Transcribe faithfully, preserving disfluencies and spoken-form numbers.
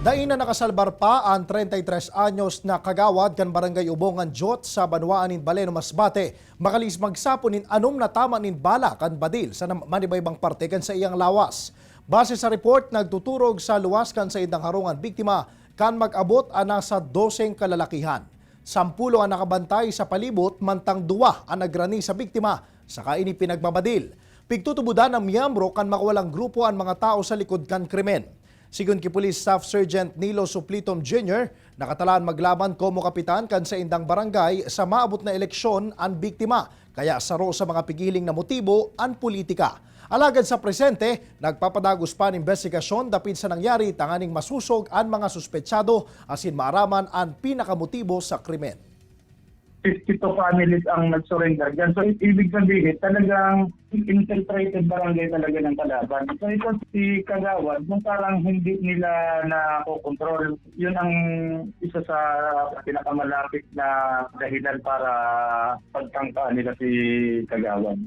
Dai na nakasalbar pa an treinta y tres anyos na kagawad kan Barangay Ubongan Jot sa banwaan nin Baleno, Masbate, makalis magsapon nin anom na tama nin bala kan badil sa nam-, manibaybang parte kan saiyang lawas. Base sa report, nagtuturog sa luwas kan saindang harong an biktima kan mag-abot an nasa doseng kalalakihan. Sampulo an nakabantay sa palibot, mantang duwa an nagrani sa biktima saka ini pinagbabadil. Pigtutubodan ng miyembro kan makawalang grupo an mga tao sa likod kan krimen. Sigon ki Police Staff Sergeant Nilo Suplitom Junior, nakatalaan maglaban komo kapitan kan saindang barangay sa maabot na eleksyon an biktima, kaya saro sa mga pigiling na motibo an politika. Alagad sa presente, nagpapadagos pa an imbestigasyon dapit sa nangyari tanganing masosog an mga suspetsado asin maaraman an pinakamotibo sa krimen. Fifty-two families ang nag-surrender dyan. So, i- ibig sabihin, talagang infiltrated barangay talaga ng kalaban. So, ito si Kagawad, nung parang hindi nila nakokontrol, yun ang isa sa pinakamalapit na dahilan para pagtangka nila si Kagawad.